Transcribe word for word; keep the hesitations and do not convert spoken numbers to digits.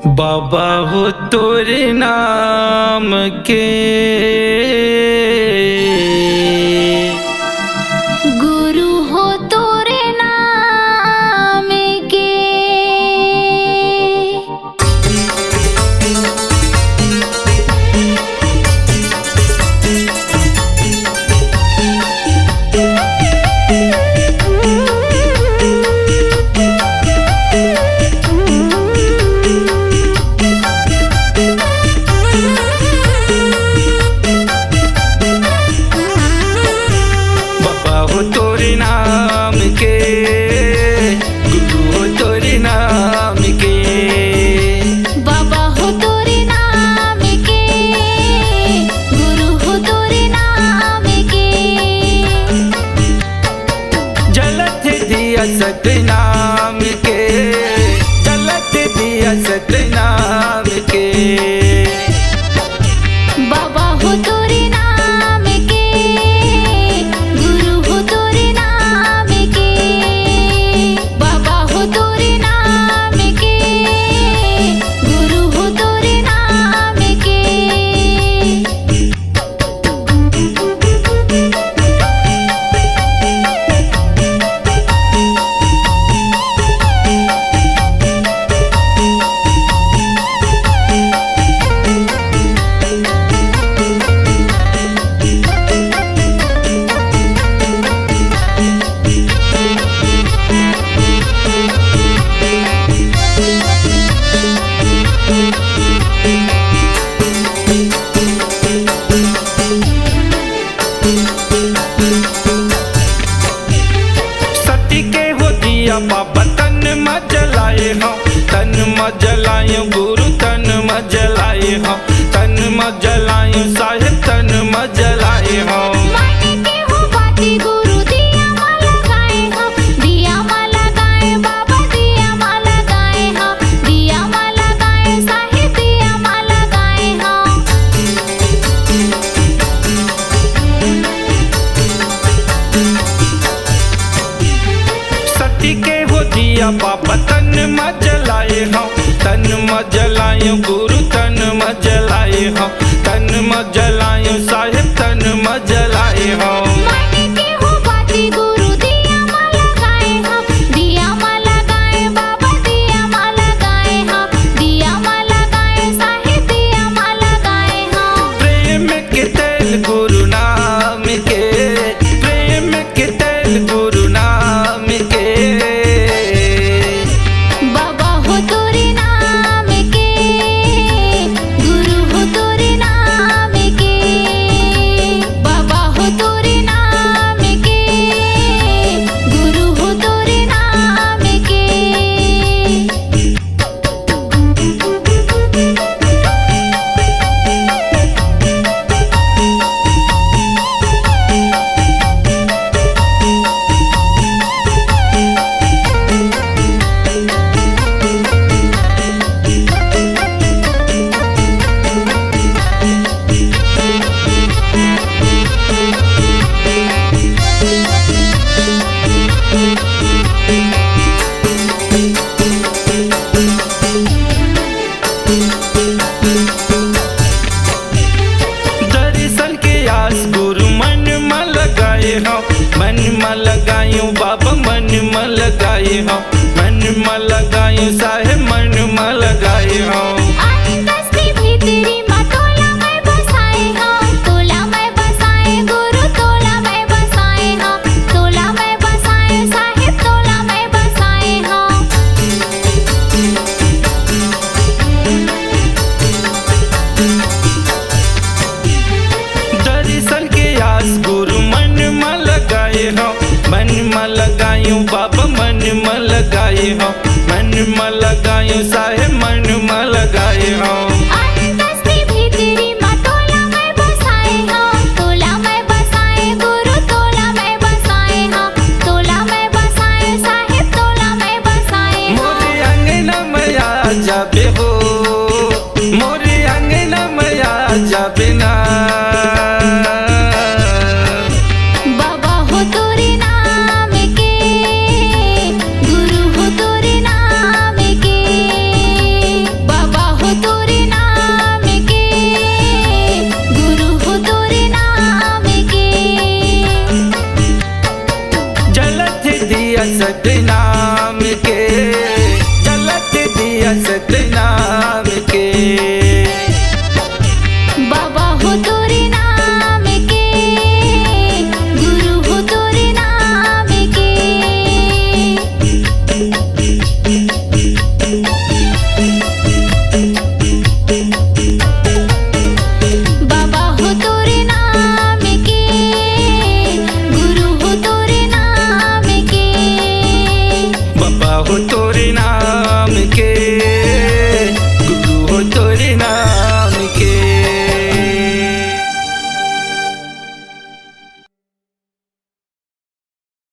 बाबा हो तोरे नाम के, गुरु हो तोरे नाम के। बाबा हो तोरे नाम के, गुरु हो तोरे नाम के। बाबा हो तोरे नाम के, गुरु हो तोरे नाम के। जलत दिया सतनाम के, जलत दिया सतनाम के। बाबा हो तोरे नाम के, गुरु हो तोरे नाम के। बाबा हो तोरे नाम के, गुरु हो तोरे नाम के। सती के हो दिया बाबा तन म जलाए हंव, तन म जलाए गुरु तन म जलाए हंव, तन म जलाए साहेब तन म जलाए हंव। मन के हो बाती गुरु दिया म लगाए हंव, दिया म लगाए बाबा दिया म लगाए हंव, दिया म लगाए साहेब दिया म लगाए हंव। सती के हो दिया बाबा तन म जलाए हंव, तन म जलाए गुरु तन म जलाए हंव, तन म जलाए साहेब तन म जलाए हंव। मन के हो बाती गुरु दिया म लगाए हंव, दिया म लगाए बाबा दिया म लगाए हंव, दिया म लगाए साहेब दिया म लगाए हंव। प्रेम के तेल गुरु नाम के, प्रेम के तेल गुरु नाम के। बाबा हो तोरे नाम के, गुरु हो तोरे नाम के। बाबा हो तोरे नाम के, गुरु हो तोरे नाम के। दर्शन के आस गुरु मन म लगाए हंव, मन म लगाए हंव बाबा, मन म लगाए हंव, मन म लगाए हंव साहेब, मन म लगाए हंव। अंतस के भीतरी म तोला मैं बसाए हंव, तोला मैं बसाए गुरु, तोला मैं बसाए हंव, तोला मैं बसाए साहेब, तोला मैं बसाए हंव। दर्शन के आस गुरु मन म लगाए हंव, मन म लगाए हंव बाबा, मन म लगाए हंव, मन म लगाए हंव साहेब, मन म लगाए हंव। अंतस के भीतरी म तोला मैं बसाए हंव, तोला मैं बसाए गुरु, तोला मैं बसाए हंव, तोला मैं बसाए साहेब, तोला मैं बसाए हंव। मोरे अंगना म आ जाबे हो, मोरे अंगना म आ जाबे ना। बाबा हो तोरे नाम के, गुरु हो तोरे नाम के। बाबा के